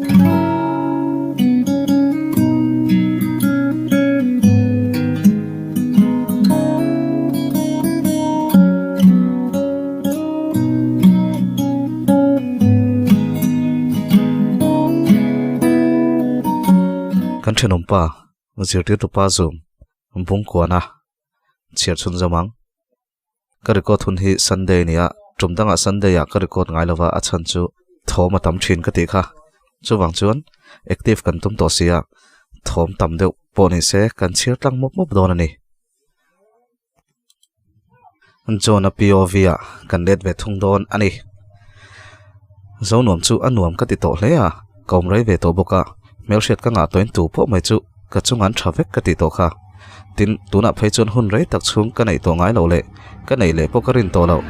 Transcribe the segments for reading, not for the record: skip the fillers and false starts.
Kan thenawmpa zirtirtupa zum bungkuana chhiar chhun zawm ang. Ka record hun hi Sunday a ni a, tum dangah Sunday ah ka record ngai lova a chhan chu thawm a tam thin ka tih kha. Chuvang chuan active kan tum tawh si a, thawm tam deuh pawh ni se kan chhiar tlang mawp mawp dawn a ni. John-a POV ah kan let ve thung dawn a ni. Zonuam chu a nuam ka ti tawh hle a, ka awm rei ve tawh bawk a, hmelhriat ka ngah tawhin tu pawh mai chu ka chunga an tha vek ka tih tawh kha. Tin, tunah phei chuan hun rei tak chhung ka neih tawh ngai lo leh ka neih leh pawh ka rin tawh loh.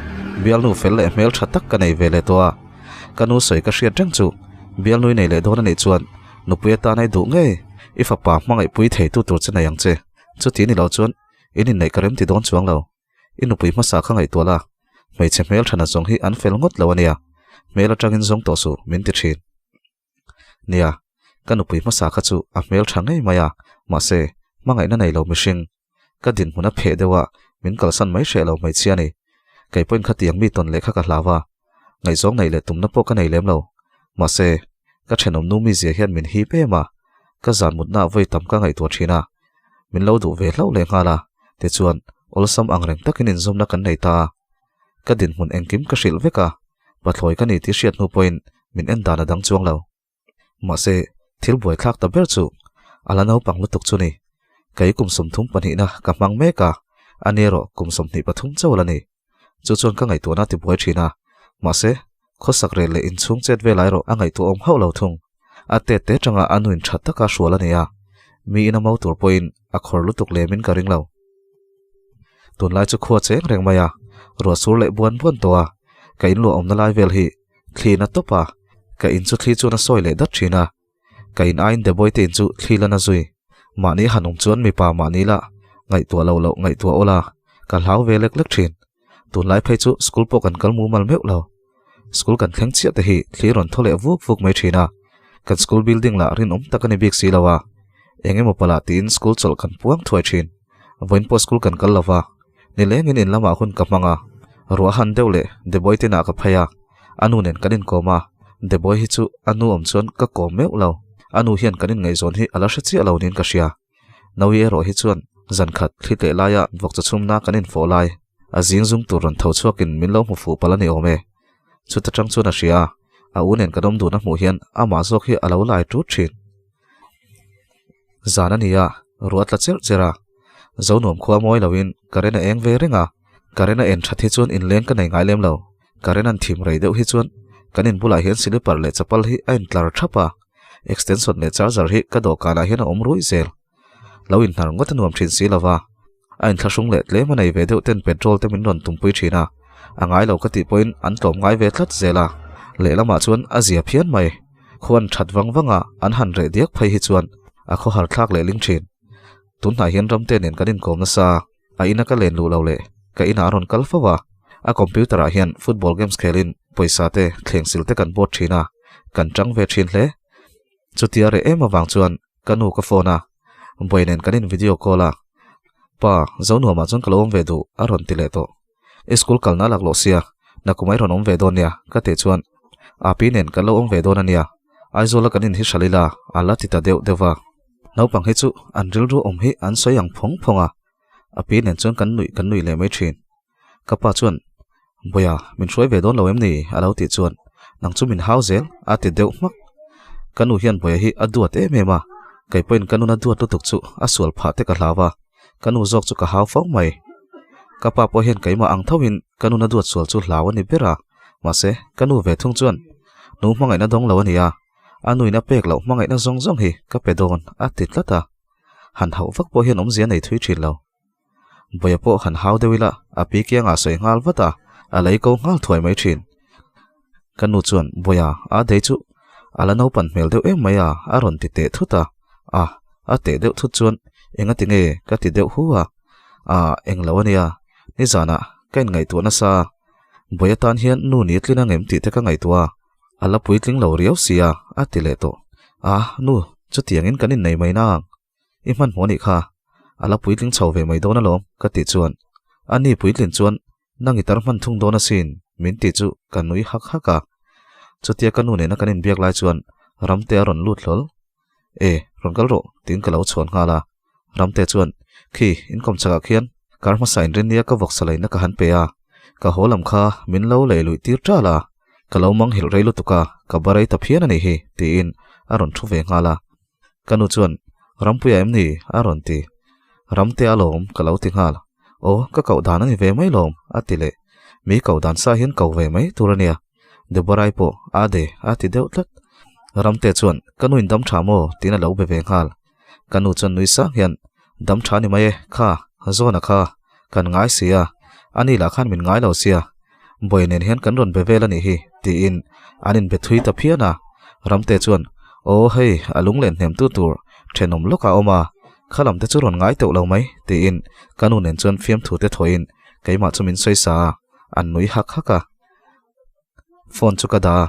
Bialnu fel leh hmel tha tak ka nei ve leh tawh a. Ka nu sawi ka hriat reng chu bialnui nei leh dawn a nih chuan nupui atan ai duh ngei i fapa hmangaihpui theitu tur che nei ang che. Chuti ni lo chuan in inneih ka remti dawn chuang lo. I nupui hmasa kha ngaihtuah la, hmeichhe hmel thana zawng hi an fel ngawt lo a nia. Hmel atangin zawng tawh suh min ti thin. Nia, ka nupui hmasa kha chu a hmel tha ngei mai a, mahse, hmangaihna nei lo mihring. Ka dinhmun a pheh deuh a, min kalsan mai hreh lo hmeichhia a ni. Kei pawhin khatiang mi tawn leh kha ka hlau a, ngaihzawng neih leh tumna pawh ka nei lem lo. Mahse, ka thenawm nu mizia hian min hip em a, ka zan mutna ah vawi tam ka ngaihtuah thin a, min lo duh ve hlauh leh nghal a, tichuan, awlsam angreng takin inzawmna kan nei ta a. Ka dinhmun engkim ka hrilh vek a, pathlawi ka ni tih hriat hnu pawhin min en dan a dang chuang lo. Mahse, thil buaithlak ta ber chu a la naupang lutuk chu ni. Kei kum 32 na ka hmang mek a, a ni erawh kum 23 chauh la ni. Chu chuan ka ngaihtuahna a tibuai thin a, mahse, khawsak rel leh inchhung chet velah erawh a ngaihtuahawm hauh lo thung. A tet te tanga a nuin tha taka hrual a ni a, miin a mau tur pawhin a khawr lutuk lemin ka ring lo. Tunlai chu khua cheng reng mai a, ruah sur leh buan buan tawh a, ka inluah awmna lai vel hi thli na tawp a, ka in chu thli chuan a sawi leh dat thin a, ka in aiin Deboi te in chu thli la na zui. Mahni han awm chuan mipa mahni lah ngaihtuah lo loh ngaihtuah awl a, ka hlau ve lek lek thin. Tunlai phei chu school pawh kan kal mumal meuh lo. School kan thleng chiah te hi thli rawn thaw leh vuk vuk mai thin a, kan school building lah rinawm tak a ni bik si lo a, eng emaw palah tiin school chawlh kan puang thuai thin. Vawiin pawh school kan kal lo va, nilengin in lamah hun ka hmang a, ruah han deuh leh Deboi te inah ka phei a, a nu nen kan inkawm a, Deboi hi chu a nu awm chuan ka kawm meuh lo, a nu hian kan inngaihzawn hi a la hre chiah lo niin ka hria. Naui erawh hi chuan zan khat thli tleh laia vawk chaw chhumna kan infawh lai a zing zum tur rawn tho chhuakin min lo hmu fuh palh a ni awm e. Chuta tang chuan a hria a, a u nen kan awm dun a hmuh hian amah zawk hi a lo lai tut thin. Zan a ni a, ruah tla cherh cherh a, Zonuam khua mawi loin current a eng ve reng a, current a en that hi chuan inleng ka nei ngai lem lo, current an thim rei deuh hi chuan kan in bulah hian slipper leh chapal hi a intlar thap a, extension leh charger hi ka dawhkanah hian a awm ruih zel. Lo inhnar ngawt a nuam thin si lova, a inthlahrung leh tlem a nei ve deuh ten petrol te min rawn tumpui thin a, a ngai lo ka tih pawhin an tlawm ngai ve tlat zel a, lehlamah chuan a zia phian mai. Khuan that vang vanga an han reh diak phei hi chuan a khawhar thlak leh ling thin. Tunhnah hian ramte nen kan inkawm nasa. A ina ka len luh lo leh ka inah a rawn kal fo a, a computer ah hian football games khelin pawisa te thleng sil te kan board thin a, kan tang ve thin hle. Chutia reh em avang chuan ka nu ka phone a, buai nen kan in video call a, Pa, Zonuamah chuan ka lo awm ve duh a rawn ti leh tawh. I school kalna a laklawh sia, nakum ai rawn awm ve dawn nia ka tih chuan Api nen kan lo awm ve dawn a nia, Aizawla kan in hi hral ila a la ti ta deuh deuh va. Naupang hi chu an rilru awm hi an sawi ang phawng phawng a, a pi nen chuan kan nuih kan nuih leh mai thin. Ka pa chuan, Bawia, min hruai ve dawn lo em ni? a lo tih chuan, Nang chu min hau zel, a ti deuh hmak. Ka nu hian Bawia hi a duat em em a, kei pawhin ka nuna duat lutuk chu a sual phah te ka hlau a, ka nu zawk chu ka hau fo mai. Ka pa pawh hian keimah ang thoin ka nuna duat sual chu hlau a ni ber a, mahse, ka nu ve thung chuan, Nu hmangaihna dawng lo a nia, a nuin a pek loh hmangaihna zawng zawng hi ka pe dawn, a ti tlat a. Han hauh vak pawh hian awmzia nei thui thin lo. Bawia pawh han hau deuh ila a pi kiangah sawi nghal vat a, a lei ko nghal thuai mai thin. Ka nu chuan Bawia a dei chu a la naupan hmel deuh em mai a, a rawn ti teh thut a. A, a teh deuh thut chuan enga ti nge ka ti deuh hu a. A, englo a nia, nizanah ka inngaihtuah nasa. Bawia tan hian nu ni tlin angem tih te ka ngaihtuah a, a la puitling lo riau sia, a ti leh tawh. A, nu, chutiangin kan innei mai nang. I hmanhmawh anih kha, a la puitling chho ve mai dawn alawm, ka tih chuan, A ni puitlin chuan nang i tar hman thung dawn asin, min tih chu ka nui hak hak a. Chutia ka nu nena kan inbiak lai chuan Ramte a rawn lut hlawl. E, rawn kal rawh, tiin ka lo chhawn nghal a. Ramte chuan, Khi, inkawm chakah khian kar hmasa inrinnia ka vawksa leina ka han pe a, ka haw lam kha min lo lei luih tir ṭal a, ka lo manghilh rei lutuk a, ka ba rei ta phian a nih hi, tiin a rawn thu ve nghal a. Ka nu chuan, Rampuia em ni? a rawn ti. Ramte alawm, ka lo ti nghal. Aw, ka koh dan a ni ve mai lawm, a ti leh. Mi koh dan sa hian ko ve mai tur a nia. Deborah-i pawh a de a ti deuh tlat. Ramte chuan, Ka nu in dam tha maw? tiin a lo be ve nghal. Ka nu chuan nui sang hian, Dam tha ni mai e, kha, Zawna kha, kan ngai si a, ani lah khan min ngai lo sia, Bawi nen hian kan rawn be vel a nih hi, tiin an inbe thui ta phian a. Ramte chuan, Aw hei, a lunglen hnemtu tur thenawm lawk a awm a, kha lam te chu rawn ngai teuh lo mai, tiin ka nu nen chuan fiamthu te thawhin keimah chu min sawi sa a, an nui hak hak a. Phone chu ka dah a,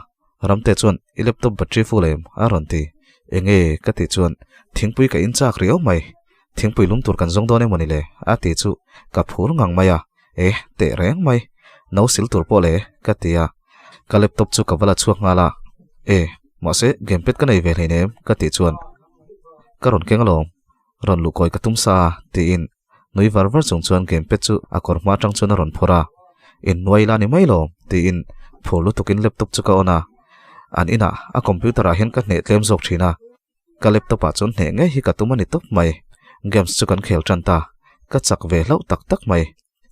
Ramte chuan i laptop battery full em? a rawn ti. Enge? ka tih chuan thingpui ka in chak riau mai. Thingpui lum tur kan zawng dawn emawni le? a ti chu ka phur ngang mai a, E, teh reng mai. No sil tur pawh le? ka ti a. Ka laptop chu ka va la chhuak nghal a, E, mahse gamepad ka nei ve hleinem ka tih chuan ka rawn keng alawm. Rawn luh kawi ka tum sa a, tiin nui var var chung chuan gamepad chu a kawr hma atang chuan a rawn phawrh a. Innuai ila ni mai lo, tiin phur lutukin laptop chu ka on a. An inah a computer ah hian ka hneh tlem zawk thin a. Ka laptop ah chuan hneh ngei hi ka tum a ni tawp mai. Games chu kan khel tan ta. Ka chak ve hlauh tak tak mai.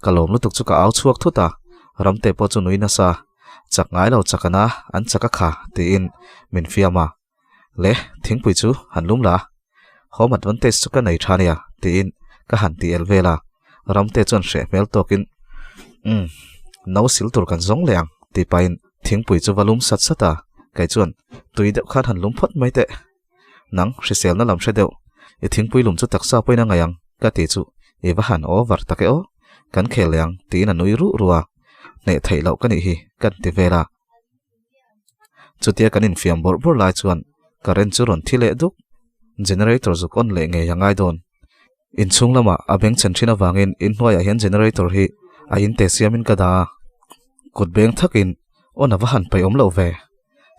Ka lawm lutuk chu ka au chhuak thut a, Ramte pawh chu nui nasa. Chak ngai lo chak ana, an chak a kha, tiin min fiam a. Le, thingpui chu han lum la. Home advantage chu ka nei tha nia, tiin ka han ti el vel a. Ramte chuan hreh hmel tawkin, Umm, no sil tur kan zawng leh ang, tih pahin thingpui chu va lum sat sat a. Kei chuan, Tui deuh khan han lum phawt mai teh. Nang, hriselna lam hre deuh, i thingpui lum chu taksa pawhin a ngaih ang, ka ti chu, i va han over tak e aw, kan khel leh ang, tiin a nui ruh ruh a. Hneh theih loh ka nih hi, kan ti vel a. Chutia kan infiam bawrh bawrh lai chuan current chu rawn thi leh duk. Generator zuk on leh ngei a ngai dawn. Inchhung lamah a beng chhen thin avangin inhnuaiah hian generator hi a inte siamin ka dah a. Kut beng thakin on a va han paih awm loh ve.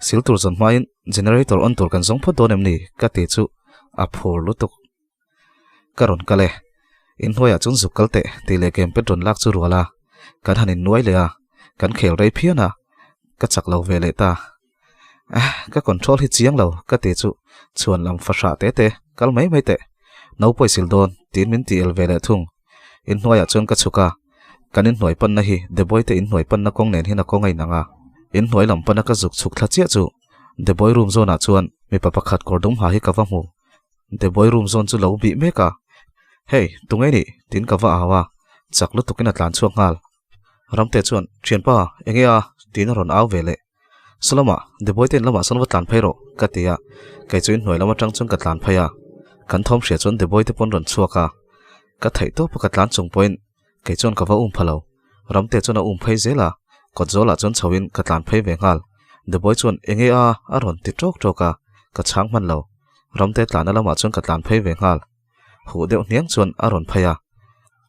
Sil tur zawn hmain generator on tur kan zawng phawt dawn em ni ka ti chu a phur lutuk. Ka rawn kal e. Inhnuaiah chuan zuk kal teh tih leh game pet rawn lak chu rual a. Kan han innuai leh a, kan khel rei phian a, ka chak lo ve leh ta. Eh, ka control hi chiang lo ka ti chu chhuan lam fahrah te te kal mai mai teh. No pawisil dawn tiin min ti el ve leh thung. Inhnuaiah chuan ka chhuk a, kan inhnuai panna hi Deboy te inhnuai panna kawng nen hian a kawng a inang a. Inhnuai lam pana ka zuk chhuk thla chiah chu Deboy room zawnah chuan mipa pakhat kawr dum ha hi ka va hmu. Deboy room zawn chu lo bih mek a, Hey, tunge nih? tiin ka va au a, chak lutukin a tlan chhuak nghal. Ramte chuan, Thianpa, enge a? tiin a rawn au ve leh. Salama, Deboy te in lamah sawn va tlan phei rawh, ka ti a, kei chu inhnuai lam atang chuan ka tlan phei a. Kan thawm hria chuan Deboy te pawn rawn chhuak a, ka theih tawp a ka tlan chung pawhin kei chuan ka va um pha lo. Ramte chuan a um phei zel a, kawt zawlah chuan chhoin ka tlan phei ve nghal. Deboy chuan, Enge a? a rawn ti tawk tawk a, ka chhang hman lo. Ramte tlanna lamah chuan ka tlan phei ve nghal. Huh deuh hniang chuan a rawn phei a.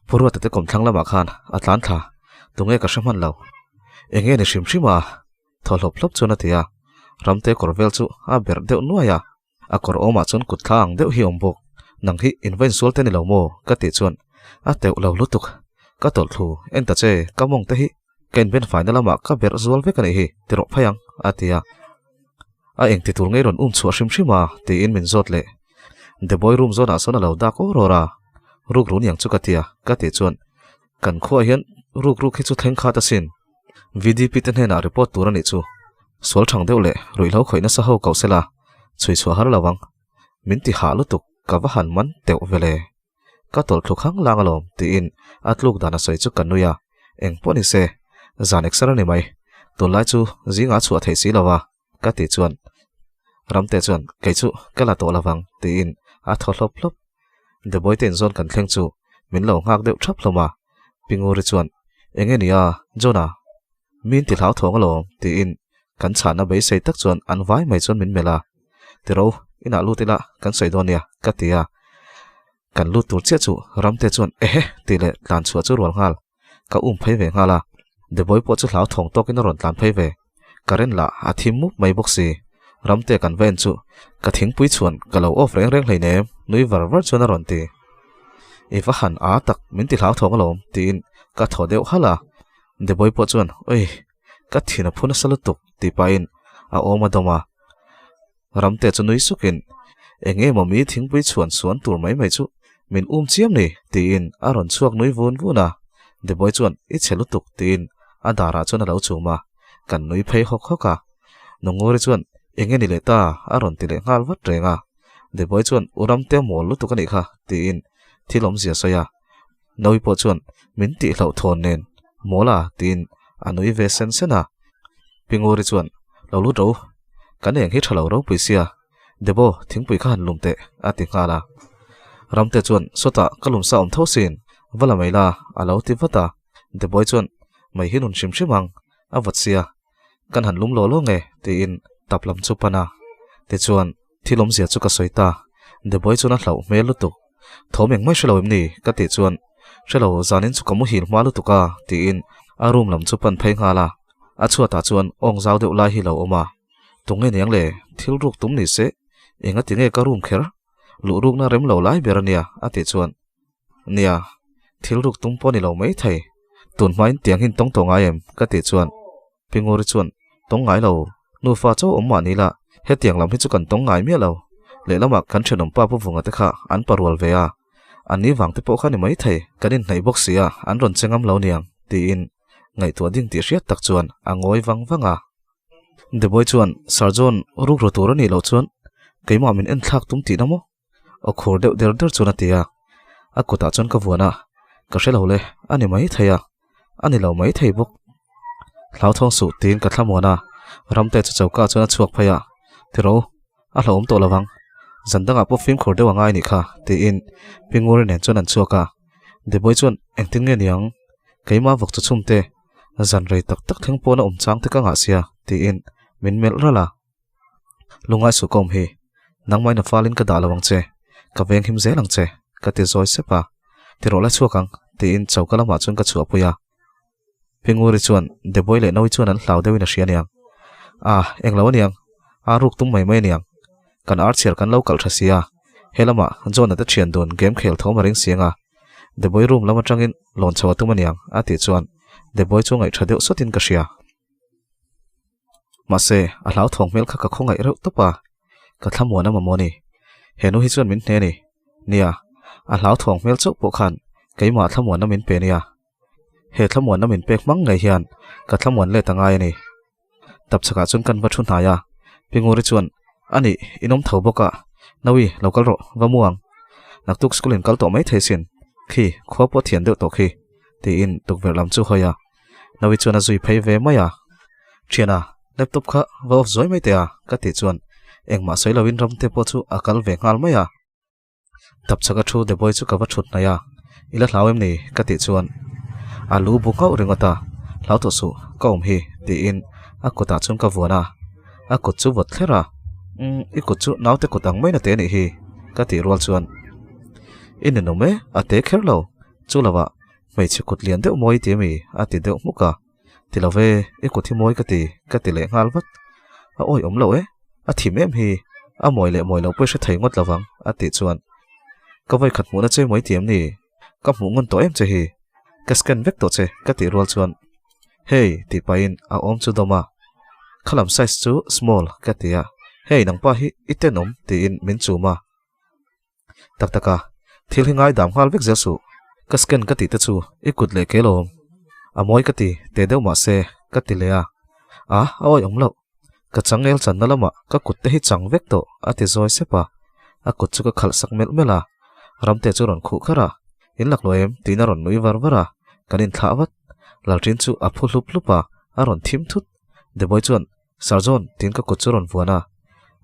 Pu Ruata te kawmthlang lamah khan a tlan thla. Tunge ka hre hman lo. Enge ni hrim hrim a? Thaw hlawp hlawp chuan a ti a. Ramte kawr vel chu a berh deuh nuai a. A kawr awmah chuan kut thla ang deuh hi a awm bawk. Nang hi in va insual te ni lo maw? ka tih chuan a teuh lo lutuk. Ka tawlh thlu, en ta che, ka mawng te hi ka inben faina lamah ka berh zual vek a nih hi, ti rawh phei ang, a ti a. A engti tur ngei rawn um chhuah hrim hrim a? tiin min zawt leh. The boy room zawnah sawn a lo dak awr awr a, ruk run yang chu ka tia, ka tih chuan kan khuaah hian ruk ruk hi chu thleng khat asin. VDP te hnenah report tur a nih chu. Sual thang deuh leh ruihhlo khawih nasa ho koh sela, chhui chhuah har lo ang. Min ti hah lutuk, ka va han man teuh vele. Ka tawlh thluk hang lang alawm, tiin a tluk dan a sawi chu ka nui a. Eng pawh ni se, zan eksar a ni mai. Tunlai chu zingah a chhuah theih si lo a, ka tih chuan Ramte chuan kei chu ka la tawh lovang, tiin a thaw hlawp hlawp. Deboite inzawn kan thleng chu min lo nghak deuh thap hlawm a. Pinguri chuan, Eng nge nia, John-a? Min ti hlauthawng alawm, tiin kan chhahna beisei tak chuan an vai mai chuan min melh a. Tiro, Inah lut ila kan sawi dawn nia ka ti a. Kan lut tur chiah chu Ramte chuan ehe tih leh tlan chhuah chu rual nghal. Ka um phei ve nghal a. Deboi pawh chu hlauthawng tawkin a rawn tlan phei ve. Current lah a thim mup mai bawk si. Ramte kan va en chu ka thingpui chhuan ka lo off reng reng hleinem nui var var chuan a rawn ti. I va han a tak min ti hlauthawng alawm tiin ka thaw deuh halh a. Deboi pawh chuan oi ka thin a phu nasa lutuk tih pahin a awm a dawm a. Ramte chu nui sukin eng emaw mi thingpui chhuan suan tur mai mai chu min um chiam ni tiin a rawn chhuak nui vun vun a. Deboi chuan i chhe lutuk tiin a darah chuan a lo chum a, kan nui phei hawk hawk a. Nunguri chuan eng nge ni leh ta a rawn ti leh nghal vat reng a. Deboi chuan u Ramte a mawl lutuk a nih kha tiin thil awmzia sawi a. Nawi pawh chuan min tih hlauh thawn nen mawl a tiin a nui ve sen sen a. Pinguri chuan lo lut ro, kan eng hi tha lo ropui sia, Debo thingpui kha han lum teh a ti nghal a. Ramte chuan sawtah ka lum sa awm tho sin, va la mai la a lo ti vat a. Deboi chuan mai hi nun hrim hrim ang a vawt sia, kan han lum law law nge tiin tap lam chu pan a. Tichuan thil awmzia chu ka sawi ta, Deboi chuan a hlauh hmel lutuk. Thawm engmai hrelo em ni? ka tih chuan Hrelo, zanin chu ka muhil hma lutuk a tiin a room lam chu pan phei nghal a. A chhuatah chuan awng zau deuh lai hi lo awm a. Tunge niang le, thil ruk tum ni se, enga ti nge ka room kher? Luh rukna rem lo lai ber a nia a tih chuan Nia, thil ruk tum pawh ni lo mai thei. Tun hmain tiang hin tawng tawh ngai em? ka tih chuan Pinguri chuan, Tawng ngai lo, nufa chaw awm mah ni la, hetiang lam hi chu kan tawng ngai miah lo. Lehlamah kan thenawm pa Pu Vunga te kha an pa rual ve a, an ni vang te pawh kha ni mai thei, kan inhnaih bawk si a, an rawn che ngam lo niang, tiin ngaihtuah ding tih hriat tak chuan a ngawi vang vang a. Deboi chuan, Sir John, rukru tur a nih loh chuan keimah min enthlak tum tihna maw? Aw khur deuh der der chuan a ti a, a kutah chuan ka vuan a, ka hre lo le, a ni mai thei a, a ni lo mai thei bawk. Hlauthawng suh tiin ka thlamuan a, Ramte chu choka chuan a chhuak phei a, Tiro, a hlauhawm tawh lovang, zan dangah pawh fimkhur deuh a ngai nih kha, tiin Pinguri nen chuan an chhuak a, Deboi chuan engtin nge niang, keimah vawk chu chhumte, zan rei tak tak thleng paw'n a awm chang te ka ngah sia, tiin min melh ralh a. Lungai suh ka awm hi, nangmahin a falin ka dah lo ang che, ka veng him zel ang che, ka ti zawi sep a. Ti rawh la chhuak ang, tiin choka lamah chuan ka chhuahpui a. Pinguri chuan Deboi leh Nawi chuan an hlau deuhin a hria aniang. Ah, englo aniang, ar ruk tum mai mai aniang. Kan ar chhiar kan lo kalh tha sia, he lamah John-a te thian dun game khel thawm a ring siang a. Deboi room lam atangin lawn chho a tum aniang, a tih chuan Deboi chu ngaih tha deuh sawtin ka hria. Mahse, a hlauthawng hmel kha ka khawngaih reuh tawp a, ka thlamuan a mamawh a ni. He nu hi chuan min hne a ni. Nia, a hlauthawng hmel chauh pawh khan keimah thlamuanna min pe nia. He thlamuanna min pek hmang ngei hian ka thlamuan let a ngai a ni. Tapchhakah chuan kan va thu hnai a, Pinguri chuan, A nih, in awm tho bawk a, Nawi, lo kal rawh, va mu ang. Naktuk school in kal tawh mai thei sin, khi, khua pawh thian deuh tawh khi, tiin tukverh lam chu hawi a. Nawi chuan a zui phei ve mai a. Thiana, laptop kha va off zuai mai teh a, ka tih chuan engmah sawi loin Ramte pawh chu a kal ve nghal mai a. Tapchhaka thu Deboi chu ka va thut hnaih a, I la hlau em ni? ka tih chuan a lu bu nghauh ringawt a, Hlau tawh suh, ka awm hi, tiin a kutah chuan ka vuan a, a kut chu vawt thler a, Umm, i kut chu naute kut ang mai na te anih hi, ka tih rual chuan I ninawm e, a te kher lo, chu lovah Hmeichhe kut lian deuh mawi ti ami? a ti deuh hmuk a. Ti lo ve, i kut hi mawi ka ti, ka ti leh nghal vat. A awi awm lo e, a thim em hi, a mawi leh mawi lo pawh i hre thei ngawt lo vang, a tih chuan. Ka vawi khat hmuhna che mawi ti em ni? Ka hmuh ngawn tawh em che hi? Ka scan vek tawh che, ka tih rual chuan. Hey, tih pahin a awm chu dawm a. Khalam size chu small, ka ti a. Hey, nangpa hi i tenawm, tiin min chum a. Tak tak a, thil hi ngaidam nghal vek zel suh. Ka scan ka tih te chu i kut leh ke lawm. A mawi ka ti, teh deuh mah se, ka ti leh a. A, a awih awm loh. Ka changel channa lamah ka kut te hi chang vek tawh, a ti zawi sep a. A kut chu ka khalh sak melh melh a. Ramte chu rawn khuh kharh a. In lak lo em? tiin a rawn nui var var a. Kan inthlah vat. Lalṭin chu a phu hlup hlup a, a rawn thim thut. Deboi chuan Sir John, tiin ka kut chu rawn vuan a.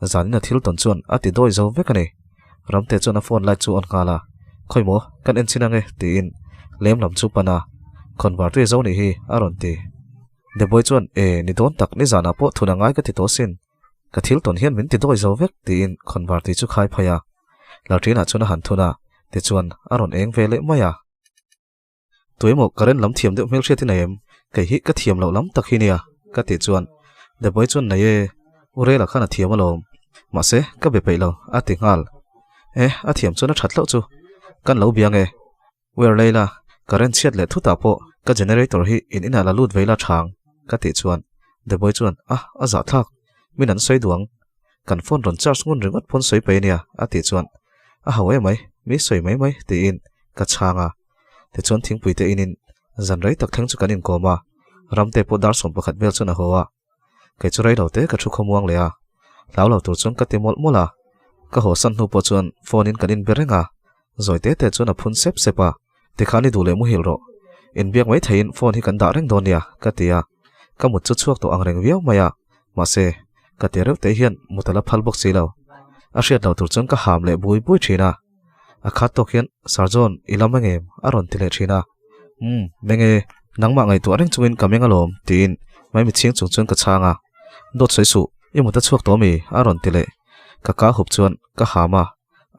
Zanin a thil tawn chuan a ti dawi zo vek a ni. Ramte chuan a phone light chu on nghal a. Khawi maw, kan en chin ange, tiin lem lam chu pan a. Khawnvar tui zo nih hi, a rawn ti. Deboi chuan, E, ni dawn tak, nizanah pawh thun a ngai ka ti tawh sin. Ka thil tawn hian min ti dawi zo vek, tiin khawnvar tui chu khai phei a. Lalṭinah chuan a han thun a, tichuan a rawn eng ve leh mai a. Tuemaw current lam thiam deuh hmelhriat i nei em? Kei hi ka thiam loh lam tak hi nia, ka tih chuan Deboi chuan nei e, U Rela khan a thiam alawm. Mahse, ka be peih lo, a ti nghal. E, a thiam chuan a that hlauh chu. Kan lo biang e. Wer Leila, current chhiat leh thutah pawh ka generator hi in inah la lut vei la thang, ka tih chuan Deboi chuan a, a zahthlak, min an sawi duang. Kan phone rawn charge ngun ringawt pawn sawi peih ania, a tih chuan a ho emai, mi sawi mai mai, tiin ka chhang a. Tichuan thingpui te inin zan rei tak thleng chu kan inkawm a, Ramte pawh dar 11 vel chuan a haw a. Kei chu rei lo te ka thu khawmuang leh a, hlau lo tur chuan ka ti mawlh mawlh a. Ka haw san hnu pawh chuan phone in kan inbe reng a, zawi te te chuan a phun sep sep a, tikhan i duh leh muhil rawh, inbiak mai theiin phone hi kan dah reng dawn nia ka ti a, ka mut chu chhuak tawh ang reng viau mai a, mahse ka ti reuh te hian mut a la phal bawk si lo. A hriat lo tur chuan ka ham leh bui bui thin a. A khat tawk hian Sir John i la meng em? a rawn ti leh thin a. Umm, meng e, nangmah ngaihtuah reng chungin ka meng alawm, tiin Maimi chhing chung chuan ka chhang a. Dawt sawi suh, i mut a chhuak tawh mi? a rawn ti leh. Ka ka hup chuan ka ham a.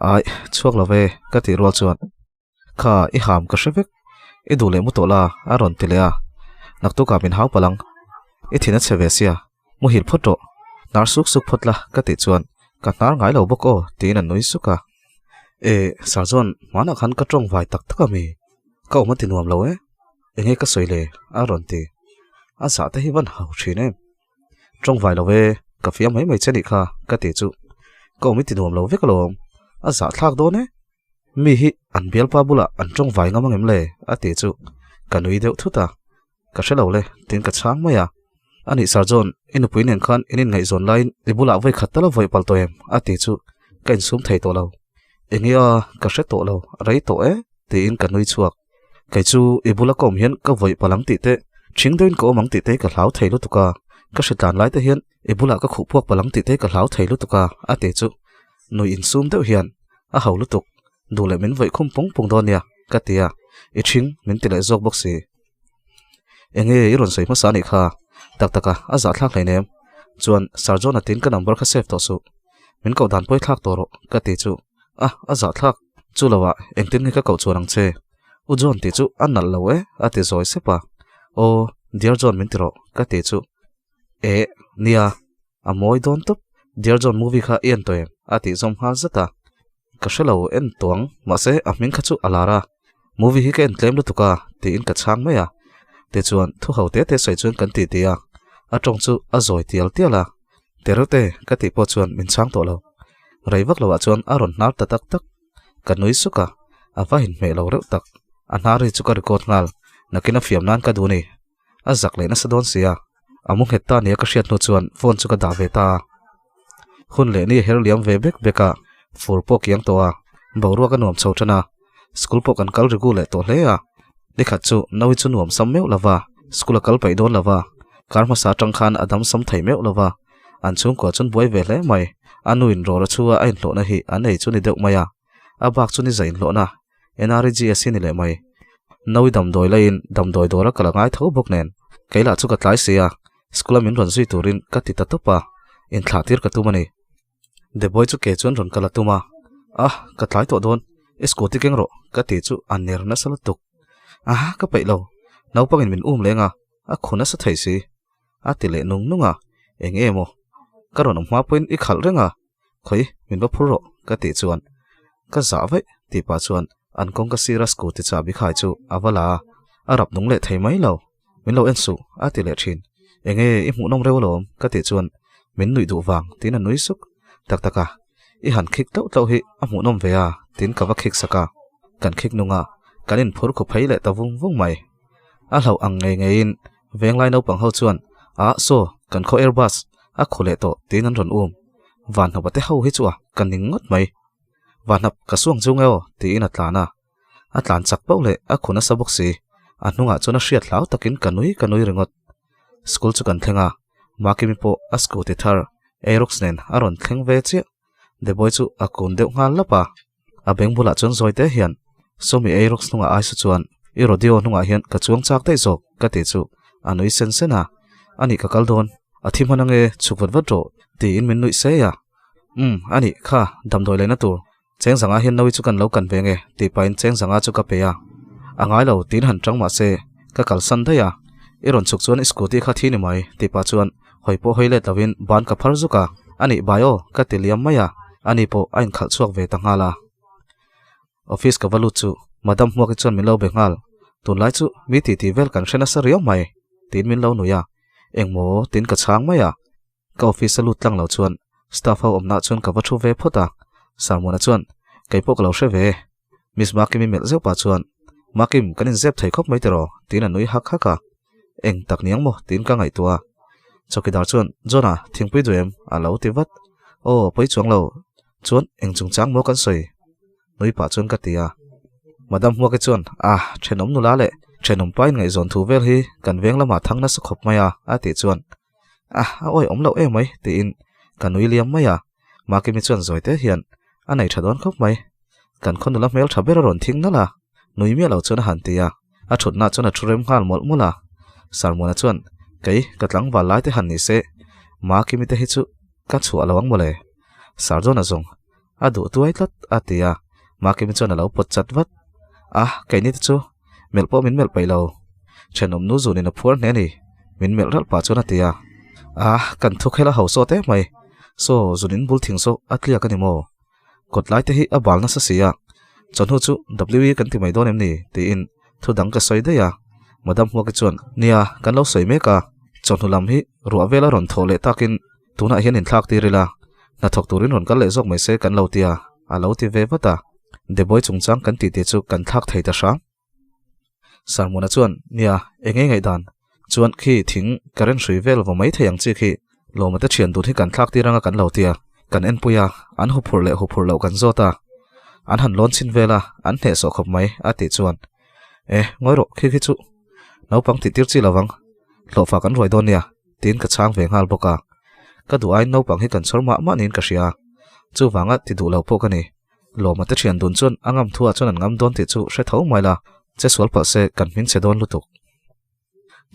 Aih, chhuak lo ve, ka tih rual chuan. Kha, i ham ka hre vek. I duh leh mu tawh la, a rawn ti leh a. Naktukah min hau palh ang. I thin a chhe ve sia. Muhil phawt rawh, hnar suk suk phawt la ka tih chuan ka hnar ngai lo bawk aw tiin a nui suk a. E, Sir John, hmanah khan ka tawng vai tak tak a mi? Ka awm a ti nuam lo e, enge ka sawi le? a rawn ti. A zah te hi van hau thin em. Tawng vai lo e, ka fiam mai mai che nih kha ka ti chu. Ka awm i ti nuam lo vek alawm, a zah thlak dawn e. Mi hi an bialpa bulah an tawng vai ngam angem le? a ti chu ka nui deuh thut a. Ka hre lo le, tiin ka chhang mai a. A nih Sir John, i nupui nen khan in inngaihzawn laiin i bulah vawi khat tal a vawi palh tawh em? a ti chu ka insum thei tawh lo. Enge a, ka hre tawh lo, rei tawh e, tiin ka nui chhuak. Kei chu i bula ka awm hian ka vawi palh ang tih te, ṭhing deuhin ka awm ang tih te ka hlau thei lutuk a, ka hritlan lai te hian i bulah ka khuh puak palh ang tih te ka hlau thei lutuk a, a ti chu nui insum deuh hian a ho lutuk, duh leh min vawi khum pung pung dawn nia, ka ti a, i ṭhing min ti leh zawk bawk si. Enge i rawn sawi hmasa anih kha? Tak taka a zahthlak hleinem. Chuan Sir John-a tin ka number kha save tawh suh. Min koh dan pawi thlak tawh rawh ka ti chu. A, a zahthlak. Chu loah engtin nge ka koh chuan ang che? U John tih chu a nalh lo e a ti zawi sep a. Aw, Dear John min ti rawh ka ti chu. Eh, nia, a mawi dawn tawp. Dear John movie kha i en tawh em? a tih zawm nghal zat a. Ka hre lo en tuang, mahse a hming kha chu a lar a, movie hi ka en tlem lutuk a, tiin ka chhang mai a. Tichuan thu ho te te sawi chuan kan ti ti a, a tawng chu a zawi tial tial a, Tereuhte ka tih pawh chuan min chhang tawh lo. Rei vak loah chuan a rawn hnar ta tak tak. Ka nui suk a, a va inhmeh lo reuh tak. A hnar hi chu ka record nghal, nakin a fiam nan ka duh a ni. A zak leh nasa dawn sia, a mu nghet ta nia ka hriat hnu chuan phone chu ka dah ve ta a. Hun leh ni a her liam ve bek bek a, fur pawh kiang tawh a, boruak a nuam chho tan a, school pawh kan kal rigu leh tawh hle a. Nikhat chu Naui chu nuam sam meuh lova, school a kal paih dawn lova, kar hmasa atang khan a dam sam thei meuh lova, an chhungkua chuan buai ve hle mai, a nu in rawra chhua a inhlawhna hi an ei chu ni deuh mai a, a bak chu ni za inhlawhna. NREGS hi ni leh mai. Naui damdawi laiin damdawi dawr a kal a ngai tho bawk nen. Kei lah chu ka tlai si a, school a min rawn zui turin ka ti ta tawp a, inthlah tir ka tum a ni. Deboi chu ke chuan rawn kal a tum a, Ah, ka tlai tawh dawn, i scooty keng rawh ka ti chu a ner nasa lutuk. Aha, ka peih lo, naupangin min um leng a, a khu nasa thei si. A ti leh nung nung a, Eng emaw, ka rawn awm hma pawhin i khalh reng a, Khawi, min va phur rawh, ka tih chuan ka zah vaih tih pah chuan an kawngka sira scooty chahbi khai chu a va la a, a rap nung leh thei mai lo. Min lo en suh, a ti leh thin. Enge i hmuhnawm reuh alawm, ka tih chuan min nuih duh vang tiin a nui suk. Tak tak a, i han khik tauh tauh hi a hmuhnawm ve a, tiin ka va khik sak a. Kan khik nung a, kan inphur khup phei leh ta vung vung mai. A hlauh ang ngei ngeiin Venglai naupang ho chuan, Ah, saw, kan khaw Airbus a khu leh tawh, tiin an rawn um. Vanhnapa te ho hi chu a ka ning ngawt mai. Vanhnap, ka suang chu nge aw, tiin a tlan a. A tlan chak pauh leh a khu nasa bawk si. A hnungah chuan a hriat hlau takin ka nui ka nui ringawt. School chu kan thleng a, Makimi pawh a scooty thar Aerox nen a rawn thleng ve chiah. Deboi chu a kun deuh nghal lap a. A beng bulah chuan zawi te hian, Sawmi Aerox hnungah ai saw chuan i rodeo hnungah hian ka chuang chak daih zawk ka tih chu a nui sen sen a, Anih ka kal dawn, a thi hman ange chhuk vat vat rawh. Tiin min nuih sei a. Umm, a nih kha, damdawi leina tur. Cheng zanga hian Naui chu kan lo kan ve nge tih pahin cheng zanga chu ka pe a. A ngai lo tiin han chang mah se, ka kalsan daih a. I rawn chhuk chuan i scooty kha thi ni mai tih pah chuan hawi pawh hawi let lovin ban ka phar zuk a. A nih bai aw ka ti liam mai a, ani pawh a inkhalh chhuak ve ta nghal a. Office ka va lut chu Madam Hmuaki chuan min lo be nghal, Tunlai chu mi titi vel kan hre nasa riau mai tiin min lo nui a. Engmaw tiin ka chhang mai a. Ka office a lut tlang lo chuan staff ho awmna chuan ka va thu ve phawt a, Sarmona chuan kei pawh ka lo hre ve. Miss Makimi melh zeuh pah chuan, Makim, kan inzep thei khawp mai tiraw? tiin a nui hak hak a. Eng tak niang maw? tiin ka ngaihtuah a. Chawkidar chuan, John-a, thingpui duh em? a lo ti vat. Aw, pawi chuang lo. Chuan, eng chungchang maw kan sawi? Nui pah chuan ka ti a. Madam Hmuaki chuan, Ah, thenawm nula leh thenawm pa inngaihzawn thu vel hi kan veng lamah thang nasa khawp mai a, a tih chuan, Ah, a awi awm loh em mai, tiin ka nui liam mai a. Makimi chuan zawi te hian a nei tha dawn khawp mai. Kan khaw nula hmel tha ber a rawn thing nalh a, nui miah lo chuan a han ti a. A thutna chuan a thu rem nghal mawlh mawlh a. Sarmuana chuan, Kei, ka tlangval lai te han ni se, Makimi te hi chu ka chhuah lo ang mawle. Sardona zawng a duh tuai tlat, a ti a. Makimi chuan a lo pawt chat vat. Ah, keini te chu melh pawh min melh peih lo. Thenawm nu zunin a phuar hle a ni, min melh ralh pah chuan a ti a. Ah, kan thu khel a ho sawt em mai. Saw, zunin bul thing saw a tliak a ni maw? Kawt lai te hi a bal nasa si a. Chawhnu chu WE kan ti mai dawn em ni? tiin thu dang ka sawi daih a. Madam Hmuaki chuan, Nia, kan lo sawi mek a. Chawhnu lam hi ruah vel a rawn thawh leh takin Tunah hian inthlak tir ila, hnathawk turin rawn kal leh zawk mai se kan lo ti a, a lo ti ve vat a. Deboi chungchang kan tih tih chu kan thlak thei ta hrang. Sarmuna chuan, Nia, eng nge ngaihdan? Chuan khi thing current hrui vel vaw mai thei ang chi khi Lawma te thian dun hi kan thlak tir anga kan lo ti a, kan enpui a, an huphurh leh huphurh loh kan zawt a, an han lawn chhin vel a, an hnehsawh khawp mai, a tih chuan, E, ngawi rawh, khi khi chu naupang tih tir chi lovang, hlawhfa kan ruai dawn nia. Tiin ka chhang ve nghal bawk a. Ka duh aiin naupang hi kan chhawr mah mah niin ka hria. Chuvanga ti duh lo pawh ka ni. Lawma te thian dun chuan a ngam thuah chuan an ngam dawn tih chu hre tho mai la, che sual palh se kan hming chhe dawn lutuk.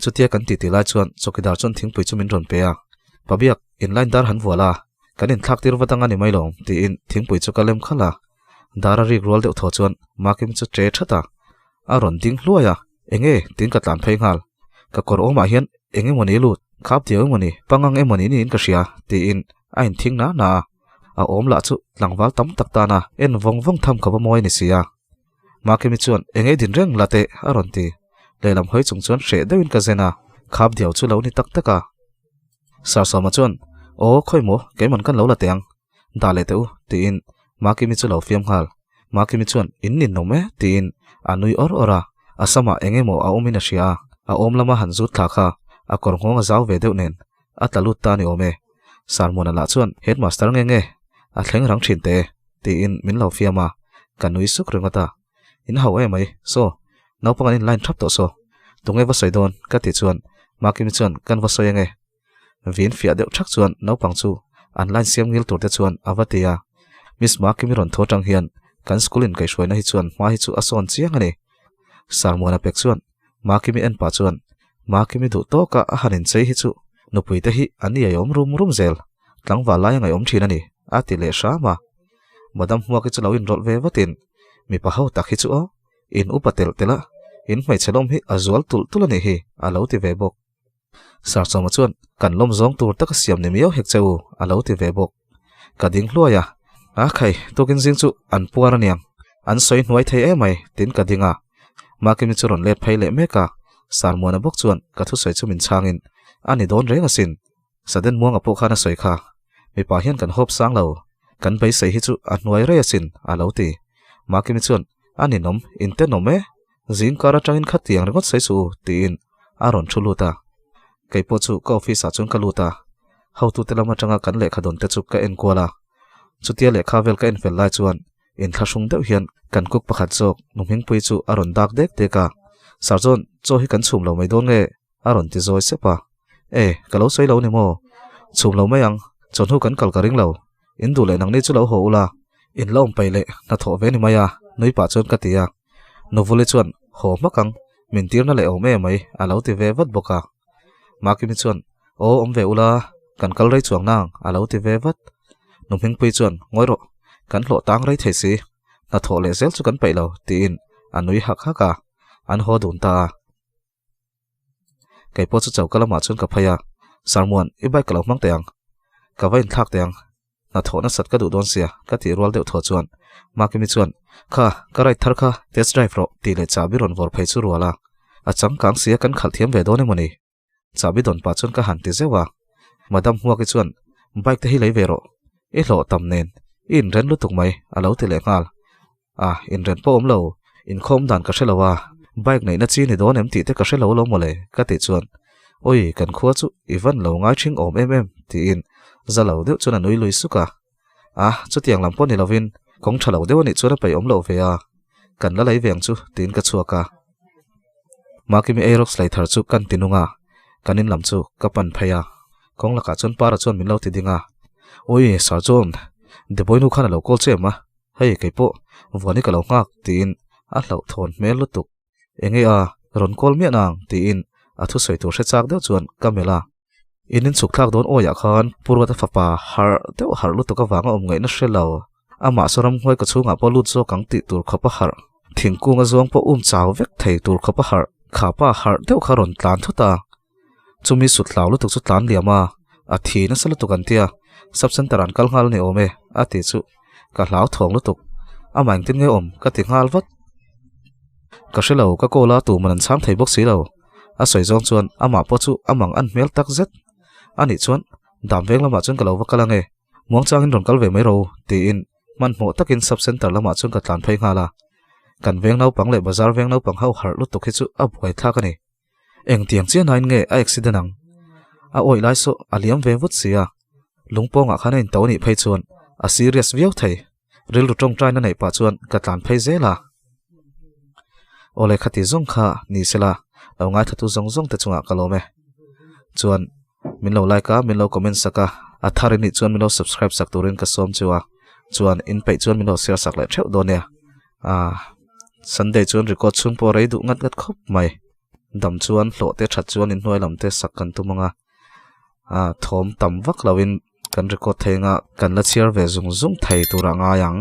Chutia kan titi lai chuan chawkidar chuan thingpui chu min rawn pe a, Pabiak, inline dar han vual a, kan inthlak tir va dang a ni mai lo, tiin thingpui chu ka lem khalh a. Dar a rik rual deuh thaw chuan Makim chu che that a, a rawn ding hluai a. Enge? Tiin ka tlan phei nghal. Ka kawr awmah hian eng emawni lut, khap diau emawni, pangang emawni niin ka hria, tiin a inthing na na a. A awm lah chu tlangval tam tak tana en vawng vawng tham khawp a mawi a ni si a. Makimi chuan enge din reng la teh a rawn ti. Lehlam hawi chung chuan hreh deuhin ka zen a, khap diau chu lo ni tak tak a. Sarsawma chuan, Aw, khawi maw, keiman kan lo la teh ang. Dah leh teh u, tiin Makimi chu lo fiam nghal. Makimi chuan, In ninawm e, tiin a nui awr awr a. A samah eng emaw a awmin a hria a, a awm lama han zut thla kha a kawr nghawng a zau ve deuh nen a tla lut ta ni awm e. Sarmuana lah chuan, Headmaster nge nge, a thleng rang thin teh e, tiin min lo fiam a, ka nui suk ringawt a. In hau em mai, saw, naupang an inline thap tawh saw, tunge va sawi dawn? ka tih chuan Makimi chuan, Kan va sawi ange, Vin fiah deuh thak chuan naupang chu an line siam ngil tur te chuan a va ti a. Miss Makimi rawn thaw tang hian kan school in kaihhruaina hi chuan hma hi chu a sawn chiang a ni. Sarmuana pek chuan Makimi en pah chuan Makimi duh tawka a han inchei hi chu nupui te hi an iaiawm rum rum zel, tlangval lai a ngaihawm thin a ni, a ti leh hram a. Madam Hmuaki chu lo inrawlh ve vatin mipa ho tak hi chu aw, in upa telh telh a, in hmeichhe lawm hi a zual tulh tulh a nih hi, a lo ti ve bawk. Sarsawma chuan, Kan lawm zawng tur taka siam ni miau hek che u, a lo ti ve bawk. Ka ding hluai a, A khai, tukin zing chu an puar aniang, an sawi hnuai thei em mai, tiin ka ding a. Makimi chu rawn let phei leh mek a, Sarmuana bawk chuan ka thusawi chu min chhangin, A ni dawn reng asin, Saden Muanga pawh khan a sawi kha, mipa hian kan hawp sang lo, kan beisei hi chu a hnuai rei asin, a lo ti. Makimi chuan, A ninawm, intenawm e, Zing kar atangin khatiang ringawt sawi suh u, tiin a rawn thu lut a. Kei pawh chu ka office ah chuan ka lut a, hotute lam atanga kan lehkha dawn te chu ka en kual a. Chutia lehkha vel ka en fel lai chuan inthlahrung deuh hian kan cook pakhat zawk nu Hmingpui chu a rawn dak dek dek a, Sir John, chaw hi kan chhum lo mai dawn nge? a rawn ti zawi sep a. E, ka lo sawi lo ni maw? Chhum lo mai ang, chawhnu kan kal ka ring lo. In duh leh nangni chu lo haw ula, in la awm paih leh hnathawh ve ni mai a, nui pah chuan ka ti a. Nuvuli chuan, Haw hmak ang, min tirna leh awm e mai, a lo ti ve vat bawk a. Makimi chuan, Aw, awm ve ula. Kan kal rei chuang nang, a lo ti ve vat. Nu Hmingpui chuan, Ngawi rawh, kan hlawh tang rei thei si. Hnathawh leh zel chu kan peih lo, tiin a nui hak hak a. An haw dun ta a. Kei pawh chu choka lamah chuan ka phei a, Sarmuan, i bike ka lo hmang teh ang. Ka va inthlak teh ang. Hnathawh nasat ka duh dawn sia, ka tih rual deuh thaw chuan Makimi chuan, Kha, ka ride thar kha test drive rawh, tih leh chahbi rawn vawr phei chu rual a. A changkang sia kan khalh thiam ve dawn emaw ni? Chahbi dawn pah chuan ka han ti zeuh a. Madam Hmuaki chuan, Bike te hi lei ve rawh. I hlawh tam nen, i inren lutuk mai, a lo ti leh nghal. A, inren pawh awm lo, inkhawm dan ka hre lo a, bike neihna chi ni dawn em tih te ka hre lo lo mawle, ka tih chuan, Awi, kan khua chu i van lo ngai thing awm em em, tiin za lo deuh chuan a nui lui suk a. A, chutiang lam pawh ni lovin kawng tha lo deuh a nih chuan a peih awm loh ve a, kan la lei ve ang chu, tiin ka chhuak a. Makimi Aerox lei thar chu kan ti nung a, kan in lam chu ka pan phei a. Kawng lakah chuan Para chuan min lo ti ding a, Awi, Sir John, Deboy nu khan a lo call che em a? Hei kei pawh vuani ka lo nghak tiin a hlauhthawn hmel lutuk. Enge a rawn kawl miah nang tiin a thusawi tur hre chak deuh chuan ka melh a. In in chhuk thlak dawn awiah khan Pu Ruata fapa harh deuh harh lutuk avanga awm ngaihna hre lo. Amah saw ramhuai ka chhungah pawh lut zawk ang tih tur khawp a harh. Thingkung a zawng pawh um chau vek thei tur khawp a harh. Kha pa harh deuh kha rawn tlan thut a. Chumi sut hlau lutuk chu tlan liam a, a thi nasa lutuk an tia, sub center an kal nghal a ni awm e, a tih chu ka hlau thawng lutuk. Amah engtin nge awm ka ti nghal vat. Ka hre lo, ka call a tuman an chhang thei bawk si lo. A sawi zawng chuan amah pawh chu a mang an hmel tak zet. Anih chuan dam veng lamah chuan ka lo va kal ange, muangchangin rawn kal ve mai ro, tiin Hmanhmawh takin sub center lamah chuan ka tlan phei nghal a. Kan veng naupang leh bazar veng naupang ho harh lutuk hi chu a buaithlak a ni. Engtiang chiah nain nge a accident ang? A awih lai saw a liam ve vut si a, lungpawngah khan a into a nih phei chuan a serious viau thei. Rilru tawngtaina neih pah chuan ka tlan phei zel a. Awle khati zawng kha ni sela lo ngaithatu zawng zawng te chungah ka lawm e. Chuan min lo like a, min lo comment sak a, a thar in nih chuan min lo subscribe sak turin ka sawm chu a. Chuan in peih chuan min lo share sak leh theuh dawn nia. Ah Sunday chuan record chhung pawh rei duh ngat ngat khawp mai. Dam chuan hlawh te that chuan inhnuai lam te sak kan tum ang a, ah thawm tam vak loin kan record thei anga kan la chhiar ve zung zung thei tur a ngai ang.